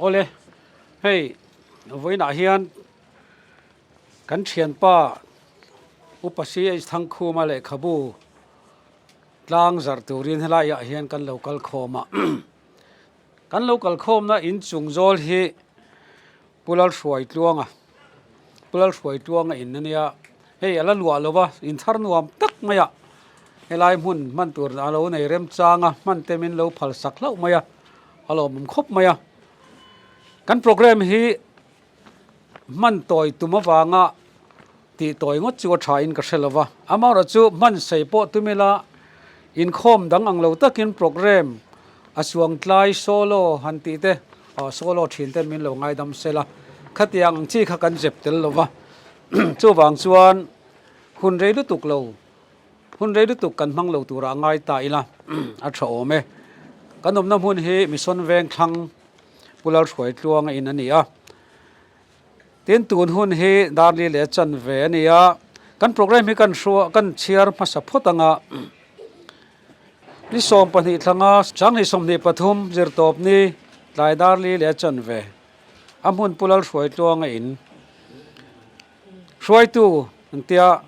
Awle, hei vawiinah hian kan thianpa Upa CH Thangkhuma lehkhabu tlang zarh turin helaiah hian kan lo kal khawm a. Kan lo kal khawmna inchung zawl hi Pu Lalhruaitluanga Pu Lalhruaitluanga in a nia, hei a la luah lo va, in thar nuam tak mai a, helai hmun hman tur a lo nei remchang a, hman te min lo phal sak hlauh mai a, a lawmawm khawp mai a. Kan programme hi hman tawi tum avanga tih tawi ngawt chu a tha in ka hre lo va, amaherawhchu hman sei pawh tum ila inkhawm dang ang lo takin programme a chuang tlai solo han tih te aw solo thin te min lo ngaidam sel a, khatiang ang chi kha kan zep tel lo va, chuvang chuan hun rei lutuk lo hun rei lutuk kan hmang lo turah a ngai ta ila a tha awm e. Kan awmna hmun hi Mission Vengthlang Pu Lalhruaitluanga in a ni a. Tin, tun hun hi Darli leh chan ve a ni a, kan programme hi kan hruah kan chhiar hmasa phawt ang a, ni 12 thlanga 2023 zirtawp ni tlai Darli leh chan ve a hmun Pu Lalhruaitluanga in hruaitu an tia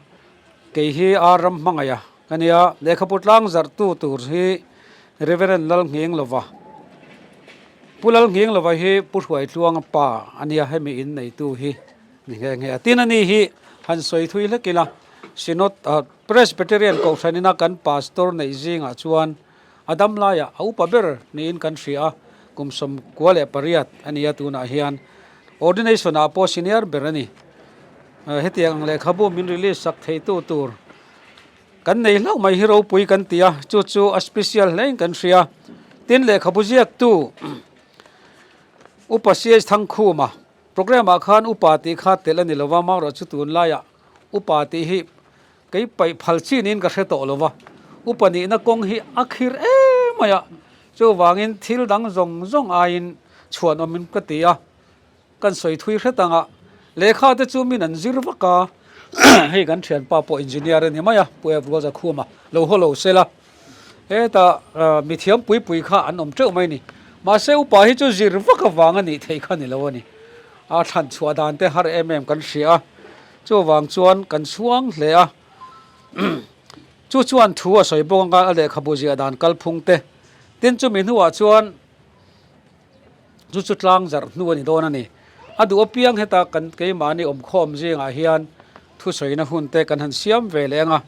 kei hi ar ram hmangaih a ka nia, lehkhabu tlang zarhtu tur hi Reverend Lalnghenglova. Pu Lalnghenglova hi Pu Hruaitluanga pa a nia, hemi in neitu hi ni nghe nghe a. Tin a ni hi han sawi thui hlek ila, Synod Presbyterian Kohhran ina kan Pastor neih zingah chuan a dam laiah a upa ber niin kan hria a, kum 98 a ni a tunah hian Ordination ah pawh senior ber a ni. Hetiang ang lehkhabu min release sak theitu tur Kan nei hlauh mai hi ropui kan ti a, chu chu a special hlein kan hria. Tin, lehkhabu ziaktu Upa CH Thangkhuma programme ah khan Upa tih kha telh a ni lo va, Maurawh chu tunlaiah Upa tih hi kei paih phal chi niin ka hre tawh lo va, Upa nihna kawng hi a khir em mai a, chuvangin thil dang zawng zawng aiin chhuanawmin ka ti a. Kan sawi thui hret ang a, lehkha te chu min an zir vak a, hei kan thianpa pawh engineer a ni mai a, Pu Evruaza Khuma lo haw lo sela, hetah mithiam pui pui kha an awm teuh mai a ni. Mahse upa hi chu zir vak avang a nih theih kha ni lo a ni. A thlan chhuah dan te har em em kan hria a, chuvang chuan kan chhuang hle a. Chu chuan thu a sawi bawk ang a, a lehkhabu ziah dan kalphung te. Tin chumi hnuah chuan. Chu chu tlang zarh hnu a ni dawn a ni. A duh apiang heta kan keimahni awmkhawm zingah hian thusawina hun te kan han siam ve leh ang a,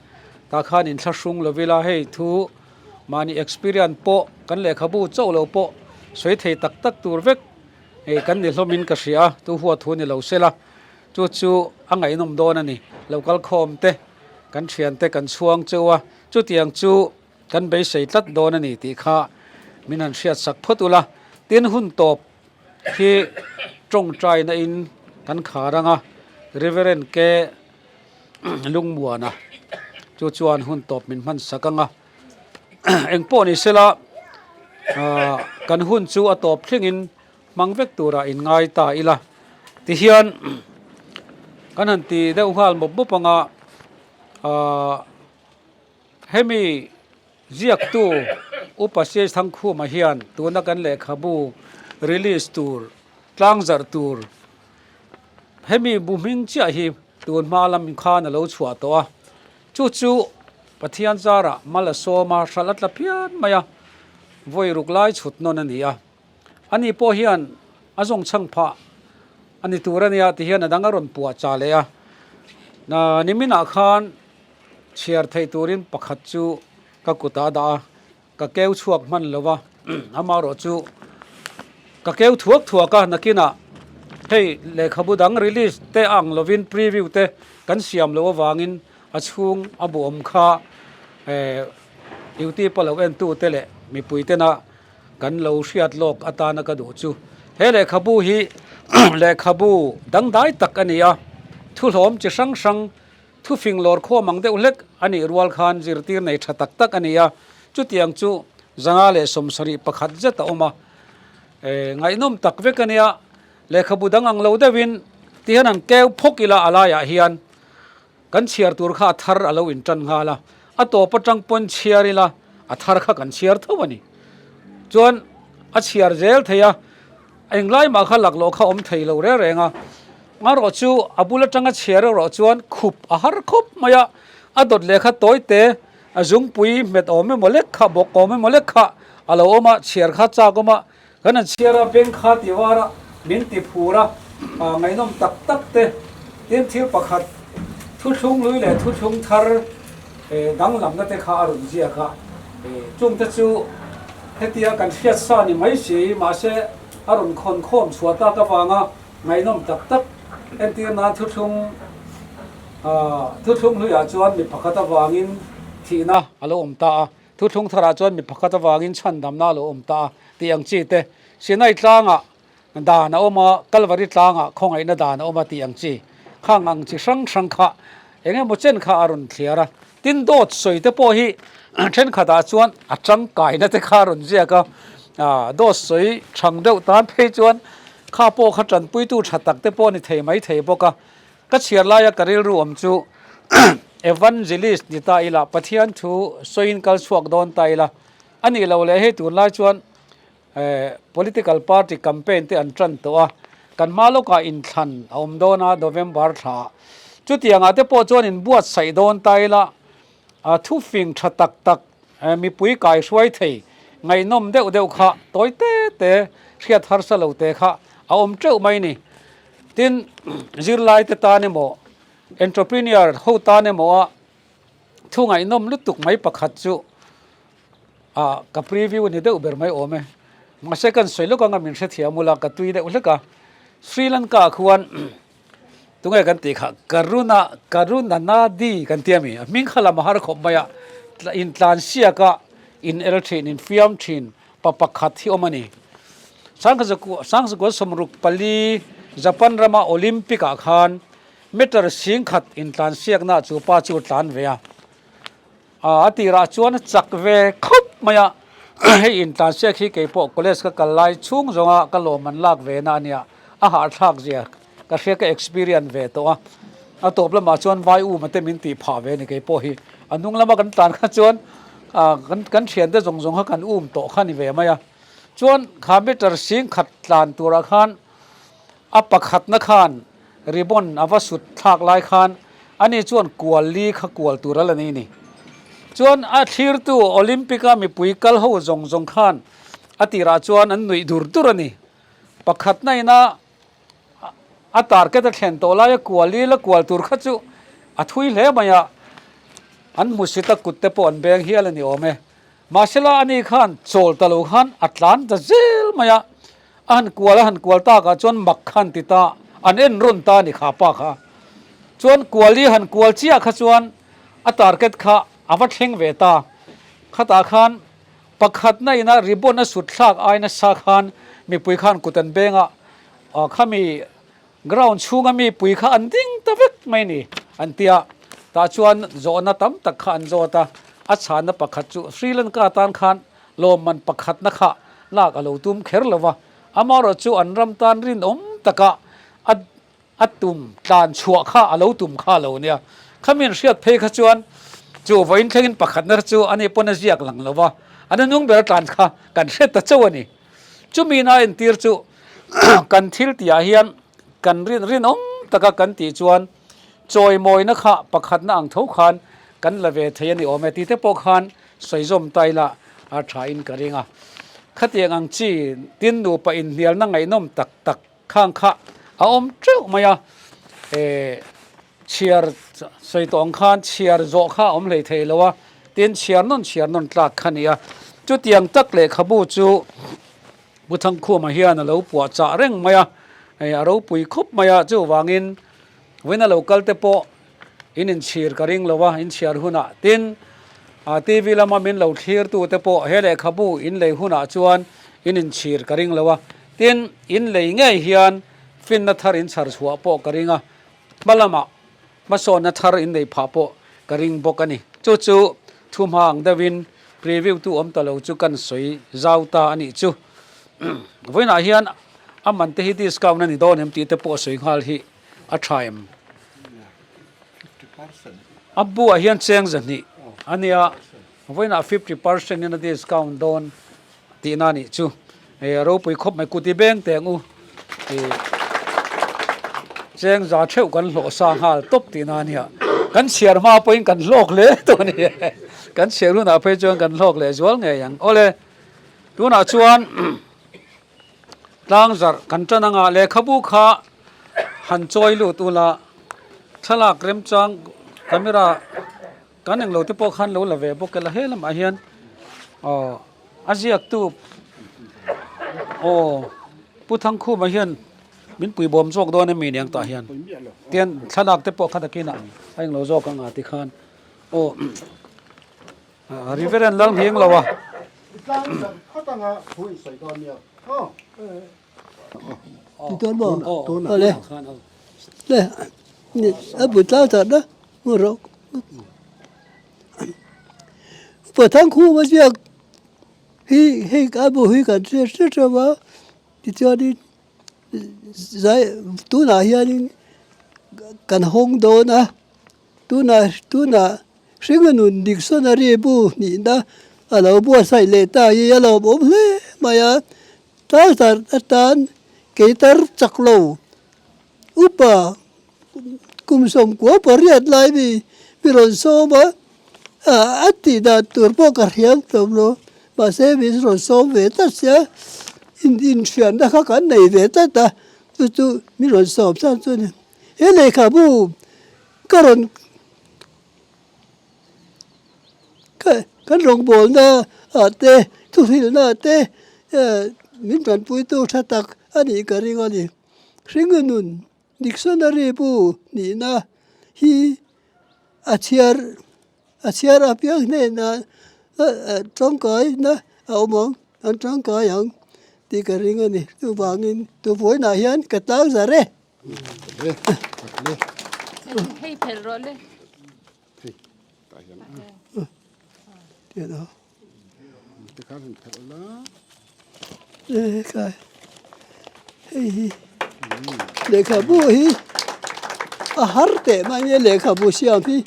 tah khan inthlahrung lo ila hei thu mahni experience pawh kan lehkhabu chauh lo pawh sawi thei tak tak tur vek hei kan ni hlawmin ka hria a, tu huat thu ni lo sela chu chu a ngaihnawm dawn a ni. Lo kal khawm te kan thiante kan chhuang cheu a, chutiang chu. Kan beisei tlat dawn a ni tih kha min han hriat sak phawt ula, tin hun tawp hi tawngtaina in kan khar ang a, Reverend K Lungmuana chu chuan hun tawp min hman sak ang a, engpawh ni sela ah kan hun chu a tawp thlengin hmang vek turah in ngai ta ila tihian kan han ti deuh nghal mawp mawp ang a ah. Hemi ziaktu Upa Siai Thangkhuma hian tuna kan lehkhabu release tur, tlangzarh tur hemi bu hming chiah hi tun hma lam khan a lo chhuah tawh a. Chu chu Pathian zarah mal a sawm a, hralh a tla phian mai a, vawi ruk lai chhut nawn a ni a. Ani pawh hian a zawng chhang phah a ni tur a nia ti hian a dang a rawn puah chah leh a. Niminah khan Chhiar theih turin pakhat chu ka kutah a dah a, ka keu chhuak hman lo va, amaherawh chu ka keu thuak thuak a, nakinah hei lehkhabu dang release te ang lovin preview te kan siam loh avangin a chhung a bu awm kha eh youtube a lo en tu te leh mipui tena kan lo hriat lawk atana ka duh chu he lehkhabu hi lehkhabu dangdai tak a ni a, thuhlawm chi hrang hrang Thufing lawr khawm ang deuh hlek a nih rual khan zirtir nei tha tak tak a ni a, chutiang chu 171 zet a awm a. Ngaihnawm tak vek a nia, lehkhabu dang ang lo deuhin tihian han keu phawk ila a laiah hian kan chhiar tur kha a thar a lo intan nghal a, a tawp atang pawn chhiar ila a thar kha kan chhiar tho a ni. Chuan a chhiar zel thei a. Englai mah kha laklawh kha awm thei lo reng reng a, ngarawh chu a bul atanga chhiar erawh chuan khup a har khawp mai a, a dawt leh kha tawi te a zungpui hmet awm emaw lek kha bawk awm emaw lek kha a lo awm a, chhiar kha chak awm a, kan han chhiar a beng kha ti var a, min ti phur a, ngaihnawm tak tak te tin thil pakhat thuthlung lui leh thuthlung thar danglamna te kha a rawn ziak a, chungte chu hetia kan hriat sa ni mai si, mahse a rawn khawn khawm chhuah tak avanga ngaihnawm tak tak entir nan thuthlung thuthlung hluiah chuan mi pakhat avangin thihna a lo awm ta a, thuthlung tharah chuan mi pakhat avangin chhandamna a lo awm ta a tih ang chi te Sinai tlangah Dan a awm a, Kalvari tlangah khawngaihna dan a awm a tih ang chi, khang ang chi hrang hrang kha eng emaw chen kha a rawn thliar a. Tin, dawt sawi te pawh hi thenkhatah chuan a tangkaina te kha a rawn ziak a, dawt sawi thang deuh tan phei chuan kha pawh kha tanpuitu tha tak te pawh a ni thei mai thei bawk a. Ka chhiar laia ka rilru awm chu Evangelist ni ta ila, Pathian thu sawiin kal chhuak dawn ta ila, a nih loh leh hei tunlai chuan Political party campaign te an tan tawh a, kan hma lawkah inthlan a awm dawn a November thla ah. Chutiangah te pawh chuan inbuatsaih dawn ta ila, thufing tha tak tak mipui kai hruai thei ngaihnawm deuh deuh kha tawi te te hriat harsa lo te kha a awm teuh mai ni. Tin, zirlai te tan emaw, entrepreneur ho tan emaw a thu ngaihnawm lutuk mai pakhat chu Ah, ka preview ni deuh ber mai awm e. Mahse kan sawi lawk anga min hrethiam ula ka tui deuh hlek a. Sri Lanka ah khuan tunge kan tih kha Karuna Karunanadi kan ti ami a hming kha lam a har khawp mai a. Intlan siak a in el thin in fiam thin pa pakhat hi awm a ni. Sangkua 64 Japan rama Olympic ah khan meter 10,000 intlan siakna chu pa chu tlan ve a. A tirah chuan a chak ve khawp mai a, hei intlansiak hi keipawh college ka kal lai chhung zawnga ka lawm an lak ve na a nia, a hahthlak zia ka hria ka experience ve tawh a, a tawp lamah chuan vai uma te min tih phah ve a ni keipawh hi, a hnung lama kan tlan kha chuan kan thiante zawng zawng kha kan um tawh kha ni ve mai a, chuan kha meter 10,000 tlan turah khan A pakhatna khan ribbon a va sut thlak lai khan ani chuan kual li kha kual tur a la nei ni. Chuan a thlirtu Olympic a mipui kal ho zawng zawng khan a tirah chuan an nuih dur dur a ni. Pakhatna ina a target a thlen tawh laia kual li la kual tur kha chu a thui hle mai a, an hmusit a kut te pawh an beng hial a ni awm e. Mahsela ani khan chawl ta lo khan a tlan ta zel mai a, a han kual a han kual takah chuan mak kha an ti ta, an en rawn ta a ni kha pa kha. Chuan kual i han kual chiah kha chuan a target kha a va thleng ve ta. Khatah khan pakhatna ina ribbon a sut thlak ai nasa khan mipui khan kut an beng a, khami Ground chhunga mi pui kha an ding ta vek mai ni an ti a, tah chuan zawhna tam tak kha an zawt a, a chhanna pakhat chu Sri Lanka tan khan lawmman pakhatna kha lak a lo tum kher lo va, amaherawh chu an ram tan rinawm taka a a tum tlan chhuah kha a lo tum kha a lo nia. Khami an hriat phei kha chuan chu vawiin thlengin pakhatna kha chu ani pawn a ziak lang lo va, an hnung ber a tlan kha kan hre ta chauh a ni. Chumi na entir chu kan thil tihah hian kan rin rinawm taka kan tih chuan chawimawina kha pakhatna ang tho khan kan la ve thei a ni awm e tih te pawh khan sawi zawm ta ila a tha in ka ring a. Khatiang ang chi tin nupa inhnialna ngaihnawm tak tak khang kha a awm teuh mai a, eh chhiar sawi tawh ang khan chhiar zawh kha a awm hlei thei lo a, tin chhiar nawn chhiar nawn tlak kha a ni a. Chutiang tak lehkhabu chu Pu Thangkhuma hian a lo puah chah reng mai a, hei a ropui khup mai a, chuvangin vawiin a lo kal te pawh in inchhir ka ring lo a, in chhiar hunah tin TV lama min lo thlir tu te pawh he lehkhabu in lei hunah chuan in inchhir ka ring lo a, tin in lei ngei hian finna thar in chhar chhuah pawh ka ring a, hma lamah Hmasawnna thar in neih phah pawh ka ring bawk a ni. Chu chu thu hma ang deuhin preview tu awm ta lo chu kan sawi zau ta a nih chu. Vawiinah hian a man te hi discount a ni dawn em tih te pawh sawi nghal hi a tha em? A buah hian cheng 200 a nia, vawiinah 50% in a discount dawn tihna a nih chu. Hei a ropui khawp mai kuti beng teh ang u ih cheng za theuh kan hlawh sa nghal tawp tihna a nia kan chhiar hma pawhin kan hlawk hle tawh a ni kan chhiar hunah phei chuan kan hlawk leh zual ngei ang awle tunah chuan tlang zarh kan tan anga lehkhabu kha han chawi lut ula thlalak remchang camera Kan englo te pawh khan lo la ve bawk ila he lamah hian aw a ziaktu aw Pu Thangkhuma hian min pui bawm zawk dawn emi niang tah hian tian thlalak te pawh kha takin a englo zawk anga ti khan aw Reverend Lalnghianglo a. Pathangkhuma ziak hi hei a bu hi kan hriat hret hrep a tichuanin zai tunah hianin kan hawng dawn a tunah tunah hringnun dictionary bu hnihna a lo buatsaih leh ta hi a lawmawm hle mai a. Tlangzar atan keitar chak lo upa kum 98 lai mi mi rawn sawm a, a tih dan tur pawh ka hriam tawp lo, mahse min rawn sawm ve tlat sia, inhriatna kha kan nei ve tlat a, chu chu min rawn sawm chhan chu a ni. He lehkhabu ka rawn Kan rawngbawlna ah te thuhrilhna ah te min tanpuitu tha tak a nih ka ring a ni. Hringa nun dictionary bu nihna hi a chhiar a chhiar apiang hnenah tangkaina a awm ang an tangkai ang tih ka ring a ni. Chuvangin tuvawiinah hian ka tlang zar e. Hei phelh rawh le. Hei hi lehkhabu hi a har teh mai nia lehkhabu siam hi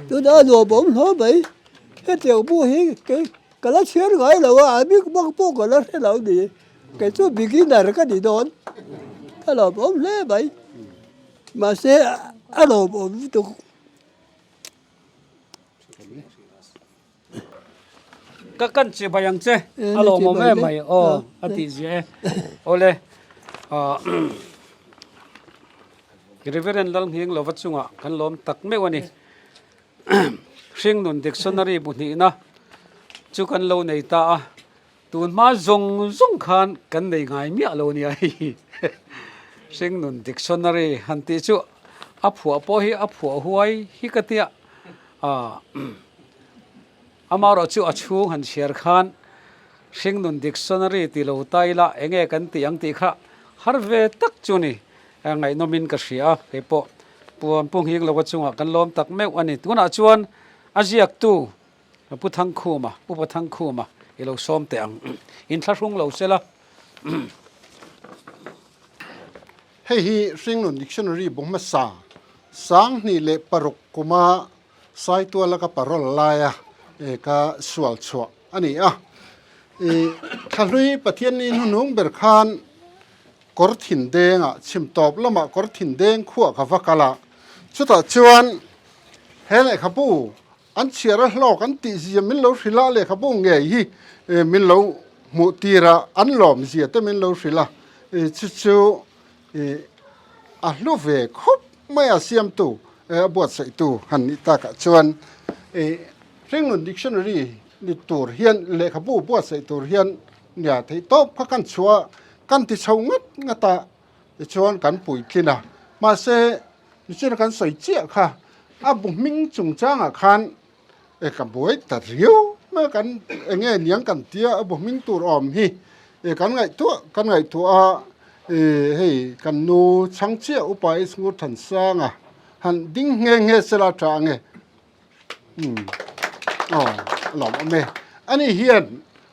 tunah a nuam awm hlawm mai hetiang bu hi kei ka la chhiar ngai lo a a bik bak pawh ka la hre lo a ni kei chu beginner ka ni dawn a lawmawm hle mai mahse a lawmawm lutuk. Ka kan chi bai ang che a lawmawm em mai aw a tih zia e awle Reverend Lalnghing lova chungah kan lawm tak meuh a ni Hringnun Dictionary bu hnihna chu kan lo nei ta a tun hma zawng zawng khan kan nei ngai miah lo nia hei Hringnun Dictionary han tih chu a phuah pawh hi a phuah huai hi ka tia ah amaherawhchu a chhung han chhiar khan Hringnun Dictionary ti lo ta ila eng nge kan tih ang tih kha har ve tak chu ni ngaihnawmin ka hria a kei pawh Puan Pu Nghingloa chungah kan lawm tak meuh a ni tunah chuan a ziaktu Pu Thangkhuma, Upa Thangkhuma i lo sawm teh ang. Inthlahrung lo sela. Hei hi Hringnun Dictionary bu hmasa 2006 kuma Saituala ka parole laia ka sual chhuah a ni a. Thlahlui Pathianni hnuhnung ber khan kawr thin dengah chhim tawp lamah kawr thin deng khuah ka va kal a. Chutah chuan he lehkhabu An chhiar a hlawk an tih zia min lo hrilh a, lehkhabu ngei hi min lo hmuh tir a, an lawm zia te min lo hrilh a, chu chu a hlu ve khawp mai a siamtu a buatsaihtu han nih takah chuan Hringnun Dictionary ni tur hian lehkhabu buatsaih tur hian nia theih tawp kha kan chhuah a, kan ti chho ngat ngat a, tichuan kan puitlin a, mahse Nichina kan sawi chiah kha a bu hming chungchangah khan e ka buai ta riau mai a, kan eng nge niang kan tia a bu hming tur awm hi e kan ngaihtuah kan ngaihtuah a e hei kan nu chhang chiah upa H Ngurthansanga han ding nghe nghe sela tha ang e. Umm aw a lawm awm e. Ani hian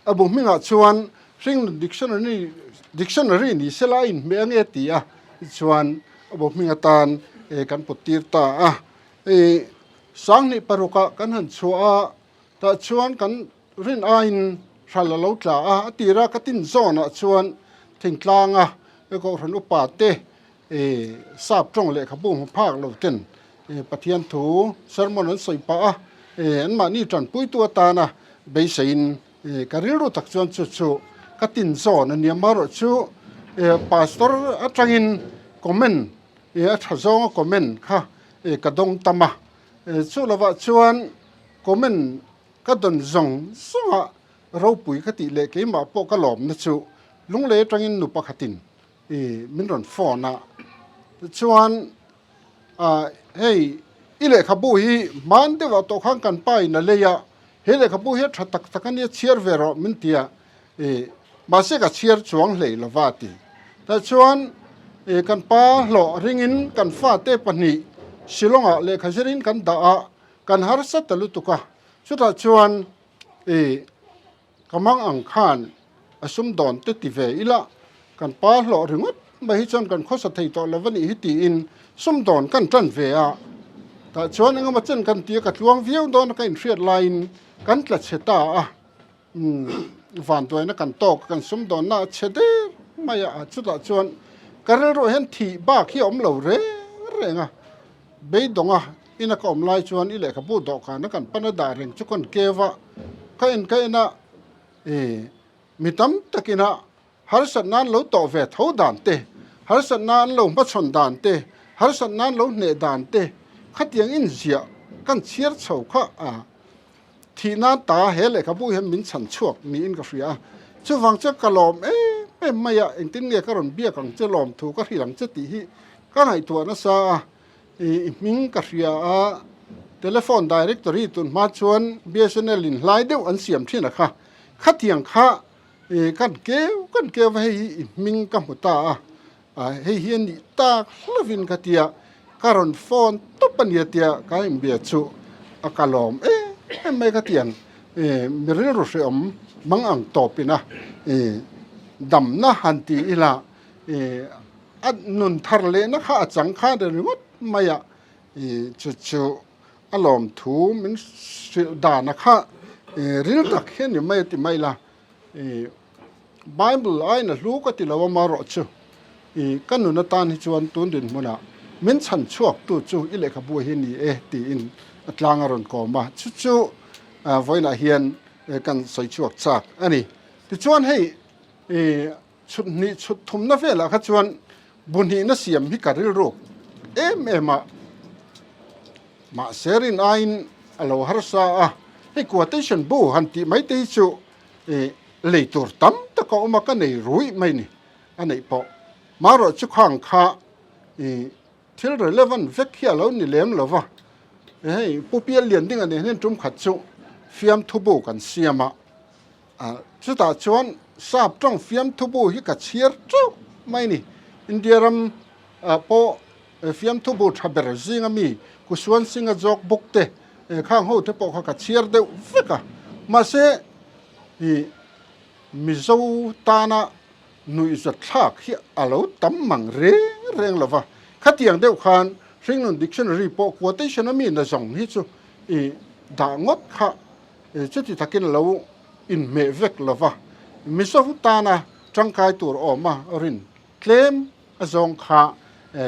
a bu hmingah chuan Hringnun Dictionary Dictionary ni sela a inhmeh ange ti a, tichuan a bu hming atan kan put tir ta a. 2006 ah kan han chhuah a, tah chuan kan rin aiin. Hral a lo tla a, a tira ka tin zawnah chuan thingtlanga Kohhran upa te sap tawng lehkhabu hmu phak lo ten Pathian thu sermon an sawi pah a, anmahni tanpuitu atana beiseiin ka rilru tak chuan chu chu ka tin zawn a nia. Amaherawhchu Pastor atangin comment a tha zawnga comment kha ka dawng tam a, chu lovah chuan comment Ka dawn zawng zawnga ropui ka tih leh keimah pawh ka lawmna chu lunglei atangin nu pakhatin i min rawn phone a, tichuan ah hei i lehkhabu hi hman deuhah tawh khan kan pa in a lei a, he lehkhabu hi a tha tak tak ania chhiar ve rawh min ti a, i mahse ka chhiar chuang hlei lova a ti. Tichuan i kan pa hlawh ringin kan fate pahnih Shillong-ah lehkha zirin kan dah a, Kan harsa ta lutuk a, chutah chuan i ka mang ang khan a sumdawn te ti ve ila, kan pa hlawh ringawt mai hi chuan kan khawsa thei tawh lo a nih hi tiin sumdawn kan tan ve a. Tah chuan engemaw chen kan ti a, ka tluang viau dawn a ka inhriat laiin kan tla chhe ta a, vanduaina kan tawk a, kan sumdawnna a chhe der mai a, chutah chuan ka rilruah hian thih bak hi a awm lo reng reng a. Beidawng a, ina ka awm lai chuan i lehkhabu dawhkana kan pan a dah reng chu kan keu a, ka en ka en a, i mi tam takin a harsatna an lo tawh ve tho dan te, harsatna an lo hmachhawn dan te, harsatna an lo hneh dan te khatiang inziah kan chhiar chho kha a Thih nan ta he lehkhabu hian min chhan chhuak niin ka hria a, chuvang chuan ka lawm em em mai a, engtin nge ka rawn biak ang che lawm thu ka hrilh ang che tih hi ka ngaihtuah nasa a, i hming ka hria a, telephone directory tun hma chuan BSNL in hlai deuh an siam thin a kha, khatiang kha kan keu kan keu va hei hi i hming ka hmu ta a. Hei hi a nih tak hlovin ka tia, ka rawn phone tawp a nia tia ka inbia chu a ka lawm em em mai ka ti ang. Mi rilru hreawm mang ang tawpin a damna han ti ila a nun thar lehna kha a chang khan ringawt mai a, chu chu a lawm thu min hrilh dana kha ril tak hi a ni mai a ti mai la. Bible aiin a hlu ka ti lo a marawh chu i ka nun atan hi chuan tun dinhmunah min chhan chhuak tu chu i lehkhabu hi ni e tiin a tlang a rawn kawm a, chu chu vawiinah hian kan sawi chhuak chak a ni. Tichuan hei i chhut hnih chhut thumna velah kha chuan bu hnihna siam hi ka rilruk em em a, mahse rin aiin a lo harsa a, hei quotation bu han tih mai te hi chu I lei tur tam tak a awm a, ka nei ruih mai ni a neih pawh. Marawh chu khang kha i thil relevant vek hi a lo ni lem lo va. Hei Pu Pial Lian ding a nen hian tum khat chu fiamthu bu kan siam a, chutah chuan sap tawng fiamthu bu hi ka chhiar teuh mai ni. India ram pawh fiamthu bu tha ber zinga mi Kusuan Singh-a zawk bawk te khang ho te pawh kha ka chhiar deuh vek a. Mahse, i Mizo tana nuihzat thlak hi a lo tam mang reng reng lo va. Khatiang deuh khan Hringnun Dictionary pawh quotation a mi na zawng hi chu i dah ngawt kha chuti takin a lo inhmeh vek lo va. Mizo tana tangkai tur awm a rin tlem a zawng kha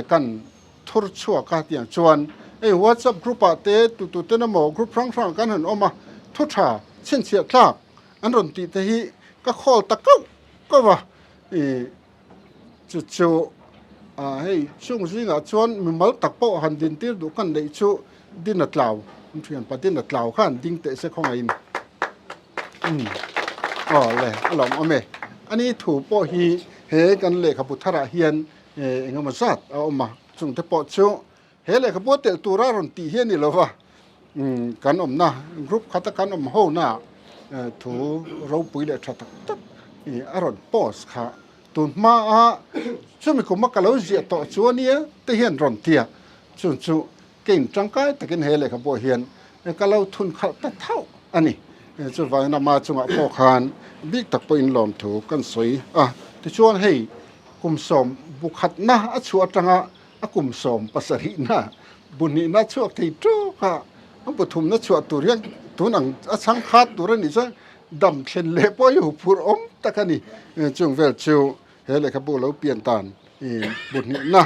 kan thur chhuak a tiang chuan hei WhatsApp group ah te tu tu ten emaw group hrang hrang ah kan han awm a thu tha chhinchhiah tlak an rawn tih te hi ka khawl ta kauh kauh a ih chu chu ah hei chung zingah chuan mimal tak pawh han din tir duh kan neih chu din a tlau an thianpa din a tlau khan ding teh se khawngaihin. Umm aw le a lawm awm e. Ani thu pawh hi he kan lehkhabu tharah hian eng emaw zat a awm a, chungte pawh chu he lehkhabu a telh tura rawn tih hi a ni lo va, umm kan awmna group khata kan awm ho na thu ropui leh tha tak tak a rawn post kha tun hmaa chumi kuma ka lo ziah tawh chu a nia te hian rawn ti a, chung chu Kein tangkai takin he lehkhabuah hian ka lo thun khalh ta thauh a ni. Chuvangin ama chungah pawh khan bik tak pawhin lawmthu kan sawi a. Tichuan hei kum sawm bu khatna a chhuah atanga a kum sawm pasarihna bu hnihna chhuak thei tawk a, a bu thumna chhuah tur hian tun ang a chhang khat tur a nih chuan. dam thlen leh pawh hi huphurh awm tak a ni. Chung vel chu he lehkhabu lo pian dan bu hnihna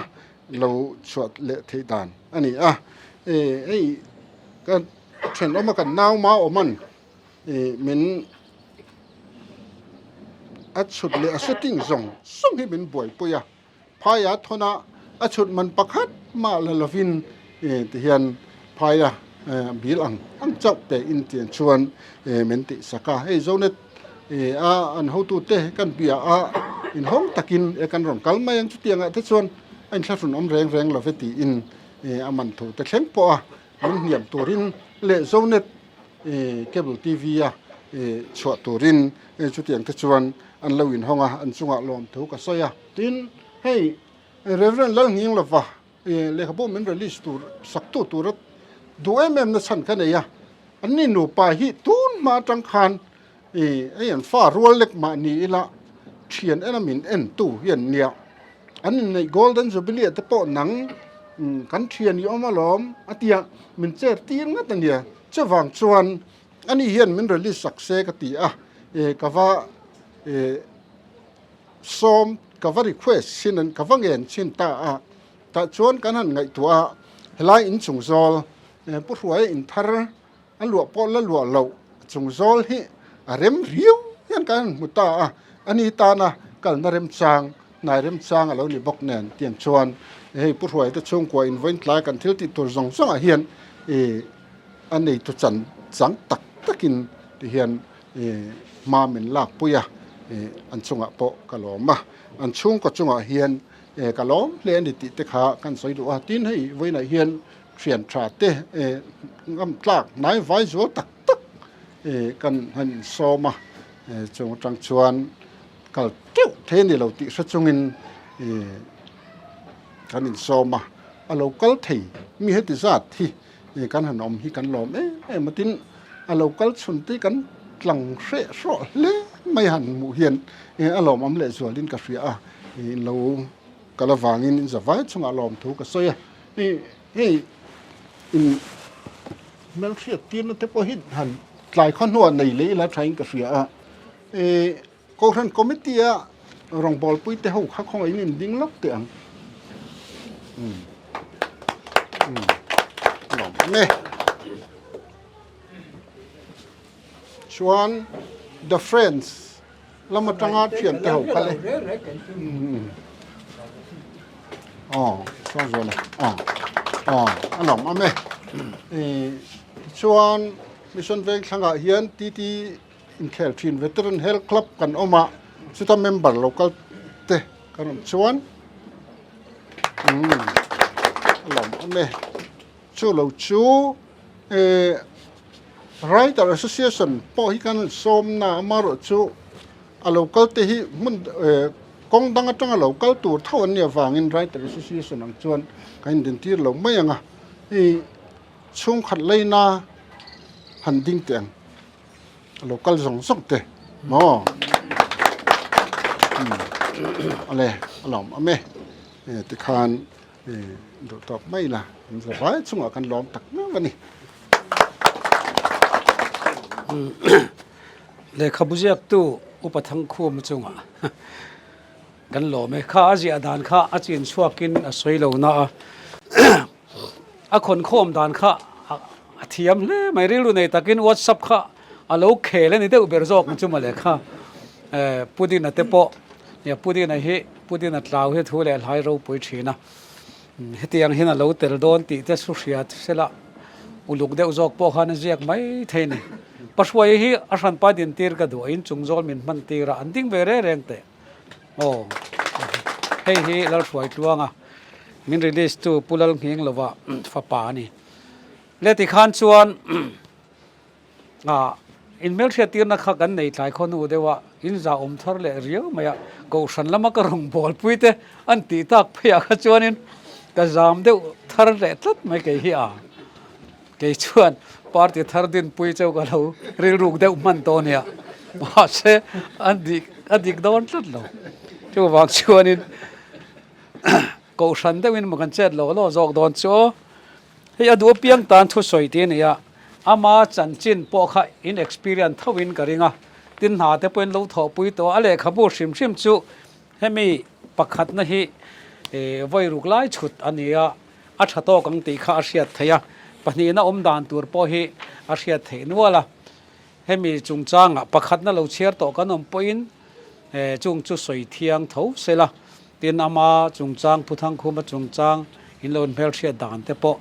lo chhuah leh theih dan a ni a. Hei ka thenawma kan nau ma awm an min a chhut leh a shooting zawng zawng hi min buaipui a. Phaia thawna a chhut man pakhat mah la lovin tihian phaia bil ang ang chauh te in tiang chuan min tih sak a. Hei Zonet a an hotute kan bia a inhawng takin e kan rawn kal mai ang chutiangah te chuan a inthlahrun awm reng reng love tiin a man thu te thleng pawh a min hniam turin leh Zonet Cable TV a chhuah turin chutiang te chuan an lo inhawng a, an chungah lawmthu ka sawi a. Tin, hei Rev. Lalnghinglova lehkhabu min release tur saktu tura duh em em na chhan ka nei a, anni nupa hi tun hma atang khan hei an fa rual lek mah ni ila thian ena min entu hi an nia. An inneih Golden Jubilee ah te pawh nang kan thian i awm alawm a tia min cher tir ngat a nia. Chuvang chuan ani hian min release sak se ka ti a, ka va Sawm ka va request chin an ka va ngen chin ta a, tah chuan kan han ngaihtuah a, helai in chung zawl Pu Hruaia in thar a luah pawh la luah loh chung zawl hi a rem riau hian kan han hmu ta a, ani tana kalna remchang hnai remchang a lo ni bawk nen tiang chuan hei Pu Hruaia te chhungkua in vawiin tlai kan thil tih tur zawng zawngah hian a neitu chan chang tak takin ti hian hma min lak pui a, an chungah pawh ka lawm a, an chhungkaw chungah hian ka lawm hle a ni tih te kha kan sawi duh a, tin hei vawiinah hian thian tha te ngam tlak hnai vai zual tak tak kan han insawm a, chung atang chuan kal teuh thei a ni lo tih hre chungin kan insawm a, a lo kal thei mi heti zat hi. Kan han awm hi kan lawm em em a, tin a lo kal chhun te kan tlang hreh hrawh hle mai han hmuh hian a lawmawm leh zualin ka hria a, in lo kal avangin in zavai chungah lawm thu ka sawi a, hei in hmelhriat tirna te pawh hi han tlai khaw hnuah nei leh ila thain ka hria a. Kohhran Committee a rawngbawlpui te ho kha khawngaih in in ding lawk teh ang. Umm. Umm. Lawm awm e. Chuan The Friends lam atanga thian te ho kha le. Umm. Aw, sawn zual e. Aw. Aw, a lawm awm e. Tichuan Mission Vengthlangah hian TT Inkhel thin Veteran Health Club kan awm a, chuta member lo kal te kan awm chuan umm a lawm awm e. Chu lo chu eh Writer Association pawh hi kan sawm na amaherawh chu a lo kal te hi hmun eh kawng dang atanga lo kal tur tho an nih avangin Writer Association ang chuan kan indintir lo mai ang a, hei chhungkhat leina han ding teh ang. A lo kal zawng zawng te maw ale a lawm awm e tikhan duh tawk mai la an za vai chungah kan lawm tak meuh a ni. Lehkhabu ziaktu Upa Thangkhuma chungah kan lawm e. Kha a ziah dan kha a chin chhuakin a sawi lo na a. A khawnkhawm dan kha a thiam hle mai, rilru nei takin WhatsApp kha a lo khel a ni deuh ber zawk ang chu mawle kha. Pu Dina te pawh, nia Pu Dina hi Pu Dina tlau hi thu leh hlai ropui thin a, hetiang hian a lo tel dawn tih te chu hria sela uluk deuh zawk pawh khan a ziak mai thei a ni. Pahruaia hi a hranpa dintir ka duh a, inchung zawl min hman tir a, an ding ve reng reng teh. Aw hei hi Lalhruaitluanga min release tu Pu Lalnghinglova fapa a ni. Le tikhan chuan ah inhmelhriat tirna kha kan nei tlai khaw hnu deuh a, in za awm thar leh riau mai a, Kohhran lama ka rawn bawlpui te an tih tak pheiah kha chuanin ka zam deuh thar leh tlat mai kei hi a. Kei chuan party thar dinpui cheu ka lo rilruk deuh hman tawh nia, mahse a dik a dik dawn tlat lo. Chuvang chuanin kohhran deuhin maw kan chet lo law zawk dawn chu aw. Hei a duh apiang tan thusawi tih a ni a, ama chanchin pawh kha in experience tho in ka ring a. Tin hna te pawhin lo thawhpui tawh a, a lehkhabu hrim hrim chu hemi pakhatna hi vawi ruk lai chhut a ni a, a tha tawk ang tih kha a hriat theih a, pahnihna awm dan tur pawh hi a hriat theih nual a. Hemi chungchangah pakhatna lo chhiar tawh kan awm pawhin chung chu sawi thiang tho sela, tin ama chungchang Pu Thangkhuma chungchang in lo inhmelhriat dan te pawh,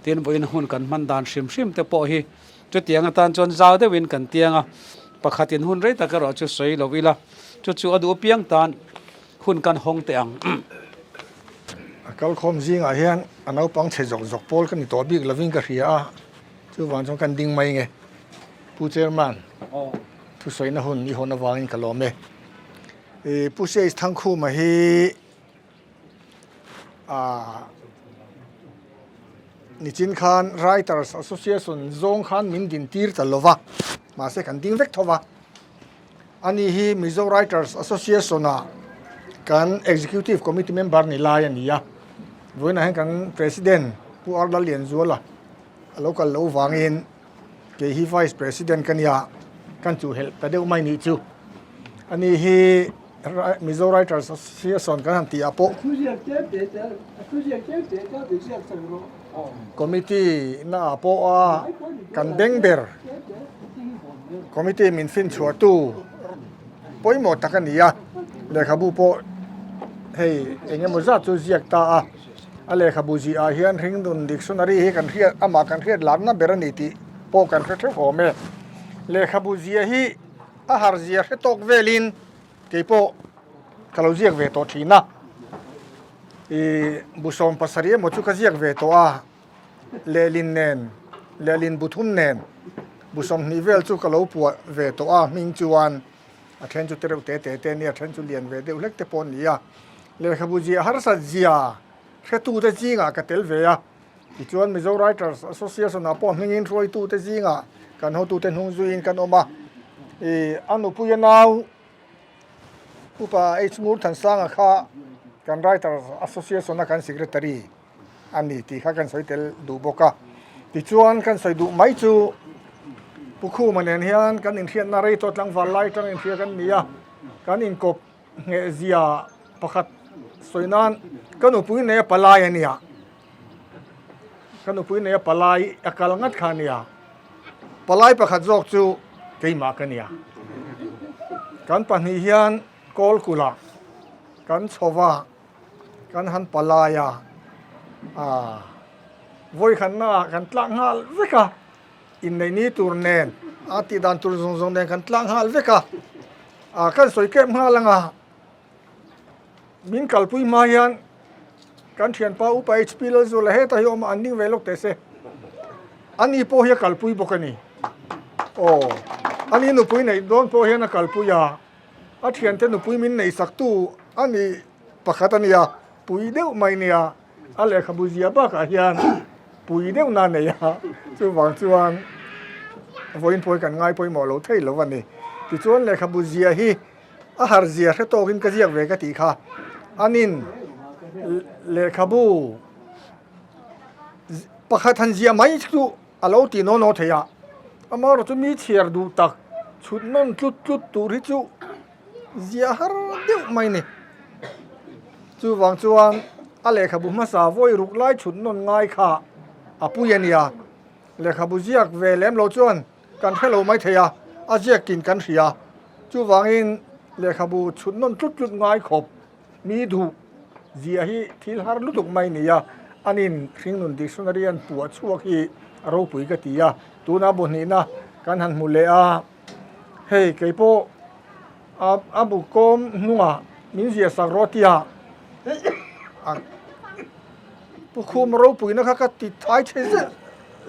tin vawiin hun kan hman dan hrim hrim te pawh hi chutiang atan chuan zau deuhin kan tiang a, pakhatin hun rei tak erawh chu sawi lo ila, chu chu a duh apiang tan hun kan hawng teh ang. A kalkhawm zingah hian a naupang chhe zawk zawk pawl ka ni tawh bik lovin ka hria a. Chuvang chuan kan ding mai nge Pu Chairman, thusawiina hun i hawn avangin ka lawm e. Pu CH Thangkhuma hi nichin khan Writers Association zawng khan min din tir ta lova, mahse kan ding vek tho va. Ani hi Mizo Writers Association-ah kan Executive Committee member ni lai a ni a. Vawiinah hian kan President Pu Arda Lianzuala A lo kal loh vangin kei hi Vice President ka nia, kan chuhhelh ta deuh mai nih chu. Ani hi Mizo Writers Association kan han tih ah pawh Committee na ah pawh a kan beng ber Committee min finchhuah tu pawimawh tak a ni a, lehkhabu pawh hei eng emaw zat chu ziak ta a. A lehkhabu zih ah hian Hringnun Dictionary hi kan hriat amah kan hriat larna ber a ni tih pawh kan hre theuh awm e. Lehkhabu zia hi a har zia hre tawk velin kei pawh ka lo ziak ve tawh thin a. Ih bu 70 emaw chu ka ziak ve tawh a, lehlin nen, lehlin bu thum nen bu 20 vel chu ka lo puah ve tawh a hming chuan a then chu tereuh te te te a nia, a then chu lian ve deuh hlek te pawh a ni a. Lehkhabu zia harsat zia hretute zingah ka tel ve a, tichuan Mizo Writers Association-ah pawh hmingin hruaitute zingah kan hotute hnung zuiin kan awm a. Ih, a nupuia nau Upa H. Ngurthansanga kha kan Writers Association-a kan Secretary a ni tih kha kan sawi tel duh bawk a. Tichuan kan sawi duh mai chu Pu Khuma nen hian kan inhriatna rei tawh tlangval lai atang inhria kan ni a, kan inkawp ngheh zia pakhat sawi nan ka nupui nei a palai a nia, ka nupui nei a palai a kal ngat kha a nia, palai pakhat zawk chu keimah ka nia. Kan pahnih hian Kawlkulh-ah kan chho va. Kan han palai a, aaa vawikhatna ah kan tlak nghal vek a, inneih ni tur nen a tih dan tur zawng zawng nen kan tlak nghal vek a, aaa kan sawi kep nghal ang a, min kalpui hma hian kan thianpa upa HP Lalzuala heta hi awm a, an ding ve lawk teh se, ani pawh hi a kalpui bawk a ni, aw ani nupui neih dawn pawh hian a kalpui a. A thiante nupui min neihsaktu a ni pakhat a nia, pui deuh mai nia, a lehkhabu zia bakah hian pui deuh na nei a, chuvang chuan vawiin pawh hi kan ngai pawimawh lo thei lo a ni. Tichuan lehkhabu zia hi a har zia hre tawkin ka ziak ve ka tih kha, anin lehkhabu pakhat han zia mai chu A lo ti naw naw thei a, amaherawh chu mi chhiar duh tak chhut nawn tlut tlut tur hi chu zia har deuh mai ni. Chuvang chuan a lehkhabu hmasa vawi ruk lai chhut nawn ngai kha a pui a nia. Lehkhabu ziak ve lem lo chuan kan hre lo mai thei a, a ziakin kan hria. Chuvangin lehkhabu chhut nawn tlut tlut ngai khawp. Mi duh zia hi thil har lutuk mai ni a, anin Hringnun Dictionary an puah chhuak hi a ropui ka ti a, tuna bu hnihna kan han hmu leh a, hei kei pawh a a bu kawm hnungah min ziah sak rawh tia a pu khum ropuina kha ka ti thai chhe zet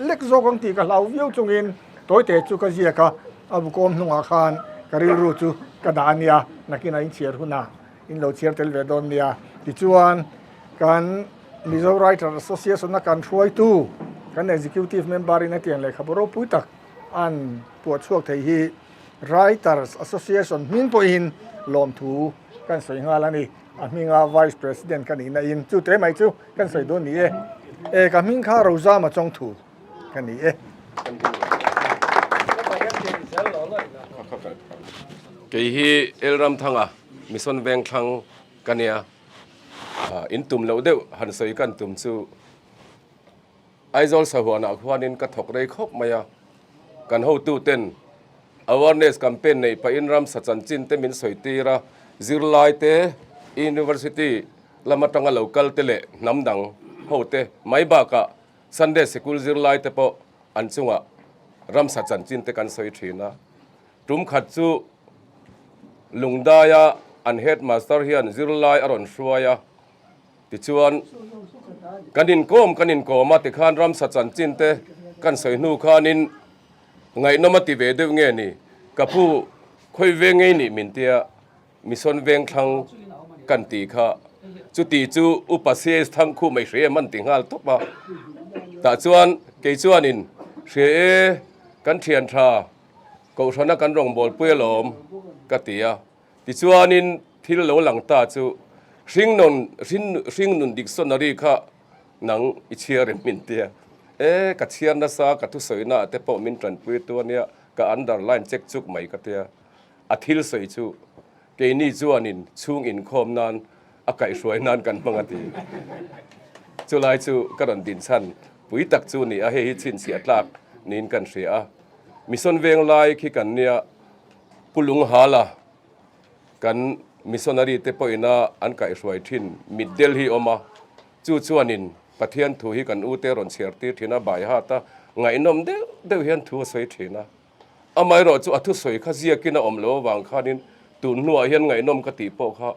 lek zawk ang tih ka hlau viau chungin tawite chu ka ziak a, a bu kawm hnungah khan ka rilru chu ka dah a nia, nakinah inchhiar hunah. In lo chhiar tel ve dawn nia. Tichuan, kan Mizo Writer Association-a kan hruaitu, kan Executive Member-in hetiang lehkhabu ropui tak an puah chhuak thei hi Writers Association hming pawhin lawmthu kan sawi nghal a ni. A hminga Vice President ka nihna in chu te mai chu kan sawi dawn ni e. E, ka hming kha Rozama Chawngthu ka ni e. Kei hi Elramthanga Mission Vengthlang ka nia. In tum loh deuh han sawi kan tum chu Aizawl sahuanah khuanin ka thawk rei khawp mai a. Kan hotuten awareness campaign neih pahin ramsa chanchin te min sawi tir a, zirlai te, university lam atanga lo kal te leh hnam dang ho te mai bakah Sunday sikul zirlai te pawh an chungah ramsa chanchin te kan sawi thin a. Tum khat chu Lungdaia an headmaster hian zirlai a rawn hruai a, tichuan kan inkawm kan inkawm a tikhan ramsa chanchin te kan sawi hnu khanin ngaihnawm a ti ve deuh nge ni, ka pu khawi ve ngei nih min tia Mission Vengthlang kan tih kha chuti chu Upa CS Thangkhum ei hre em an ti nghal tawp a, tah chuan kei chuanin hria e kan thian tha Kohhrana kan rawngbawlpui alawm ka ti a, tichuanin thil lo lang ta chu hringnawn hringnun dictionary kha nang i chhiar em min tia, e ka chhiar nasa ka thusawina ah te pawh min tanpui tu ania ka underline chek chuk mai ka tia, a thil sawi chu keini chuanin chhung inkhawm nan a kaihhruai nan kan hmang a ti. Chulai chu ka rawn din chhan pui tak chu ni a, hei hi chhinchhiah tlak niin kan hria a. Mission veng lai khi kan nia Pu Lunghala kan missionary te pawhina an kaihhruai thin mitdel hi awm a, chu chuanin Pathian thu hi kan ute rawn chhiar tir thin a, bai hat a, ngaihnawm deuh deuh hian thu a sawi thin a. Amaherawh chu a thusawi kha ziakin a awm lo avang khanin tun hnuah hian ngaihnawm ka tih pawh kha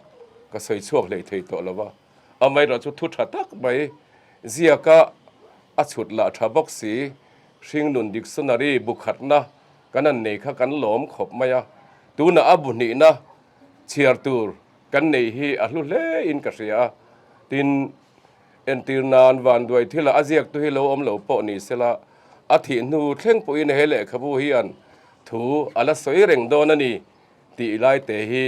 ka sawi chhuak hlei thei tawh lo va. Amaherawh chu thu tha tak mai ziaka a chhut lah tha bawk si, Hringnun Dictionary bu khatna kan han nei kha kan lawm khawp mai a, tunah a bu hnihna chhiar tur kan nei hi a hlu hle in ka hria a, tin, entir nan vanduai thila a ziaktu hi lo awm lo pawh ni sela, a thih hnu thleng pawhin he lehkhabu hian thu a la sawi reng dawn a ni tih lai te hi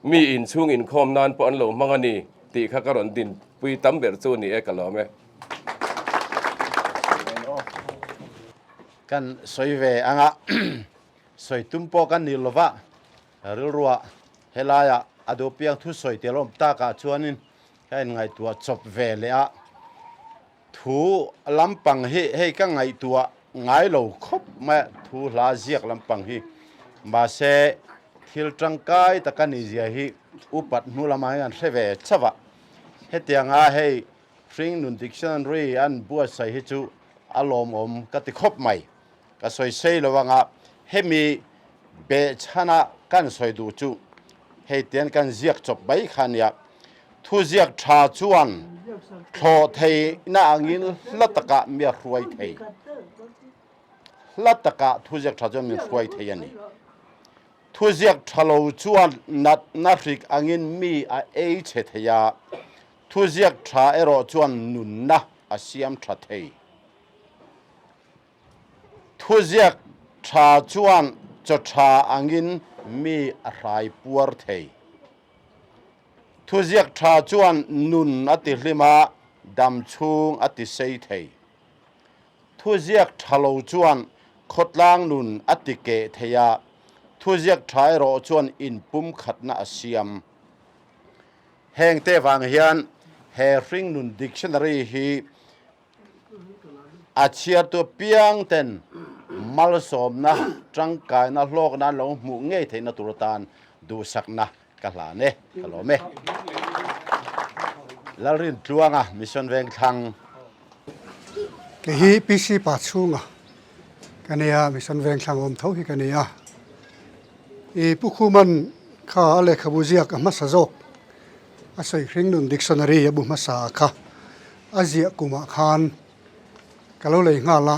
mi inchhung inkhawm nan pawh an lo hmang a ni tih kha ka rawn dinpui tam ber chu ni e ka lawm e. Kan sawi ve anga sawi tum pawh kan ni lova, rilruah helaiah a duh piang thu sawi tel awm takah chuanin ka inngaihtuah chawp ve leh a, thu lampang hi hei ka ngaihtuah ngai lo khawp mai a, thu hla ziak lampang hi mahse thil tangkai taka ni zia hi upat hnu lamah hian hre ve chauh a, hetianga hei Hringnun Dictionary an buatsaih hi chu a lawmawm ka ti khawp mai. Ka sawi sei lo anga hemi behchhana kan sawi duh chu hei tian kan ziak chawp mai kha nia. Thu ziak tha chuan thlawh theihna angin hla takah mi a hruai thei. Hla takah thu ziak tha chuan min hruai thei a ni. Thu ziak tha lo chuan natna hrik angin mi a ei chhe thei a, thu ziak tha erawh chuan nunna a siam tha thei. Thuziak tha chuan chaw tha angin mi a hrai puar thei. Thuziak tha chuan nun a ti hlim a, dam chhung a ti sei thei. Thuziak tha lo chuan khawtlang nun a ti keh thei a, thuziak tha erawh chuan inpumkhatna a siam. Hengte vang hian he Hringnun Dictionary hi A chhiartu apiang ten malsawmna tangkaina hlawkna an lo hmuh ngei theihna tur atan duhsakna ka hlan e, ka lawm e. Lalrintluanga Mission Vengthlang. Kei hi PC pa chhunga ka nia, Mission Vengthlang awm tho hi ka ni a. I Pu Khuman kha a lehkhabu ziak a hmasa zawk a sawi Hringnun Dictionary a bu hmasa kha a ziah kumah khan ka lo lei nghal a,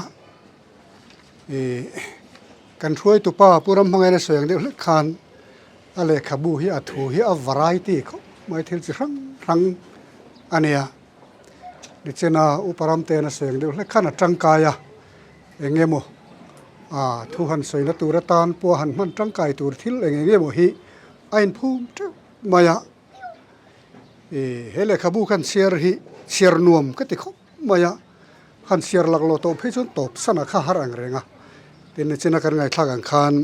ih kan hruaitu pa Pu Ramhmangaina sawi ang deuh hlek khan a lehkhabu hi a thu hi a variety khawp mai thil chi hrang hrang a nia. Nichina Upa Ramtena sawi ang deuh hlek khan a tangkai a, eng emaw ah thu han sawina tur atan pawh han hman tangkai tur thil eng eng emaw hi a inphum teuh mai a. Ih he lehkhabu khan chhiar hi chhiar nuam ka ti khawp mai a, han chhiar lak lo tawh phei chuan tawp sana kha har ang reng a, tin nichina kan ngaithlak ang khan